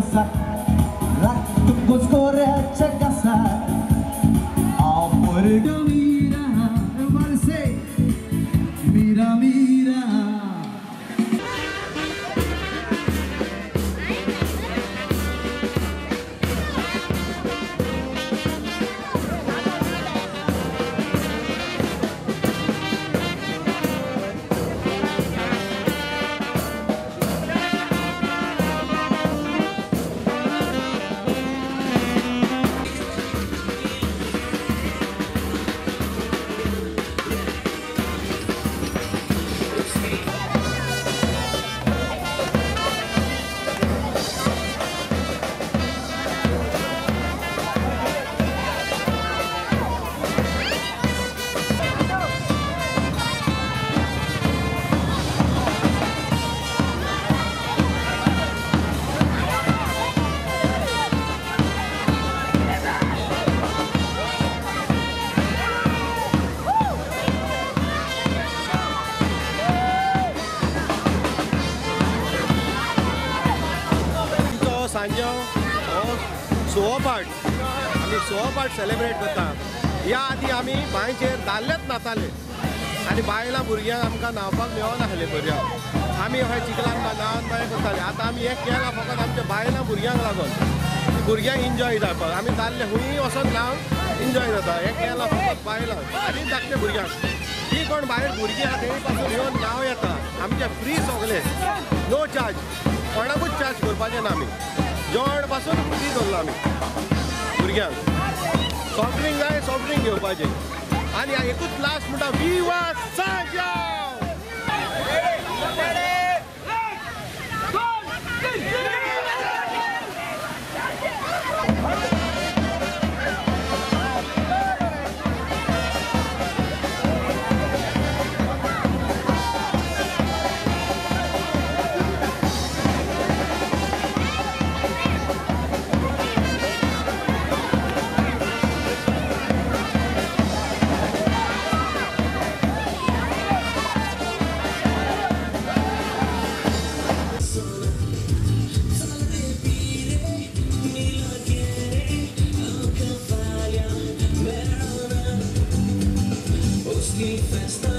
casa, रात casa. Mira, everybody say, mira, mira. सोवो part आमी सोवो पार्ट सेलिब्रेट करता. ह्या आदी आमी बांयचेर दादलेच न्हाताले आनी बायलां भुरग्यांक आमकां न्हांवपाक मेळनासलें बऱ्या. आमी अशें चिखलान न्हावन मागीर करताले. आतां आमी हें केलां फकत आमच्या बायलां भुरग्यांक लागून, भुरग्यांक एन्जॉय जावपाक. आमी दादले खंयूय वचोन न्हावन एन्जॉय जाता. हें केलां फकत बायलां आनी धाकटे भुरग्यांक. ती कोण भायर भुरगीं आहा तेणी पासून येवन न्हांव येता. आमचें फ्री सगलें, नो चार्ज, कोणाकूच चार्ज करपाचें ना. आमी जेवण पासून फ्री दवरलां आमी भुरग्यांक. सॉफ्ट ड्रिंक जाय सॉफ्ट ड्रिंक घेवपाचें. आनी एकूच लास्ट म्हणटा विवा सांजांव. Festa,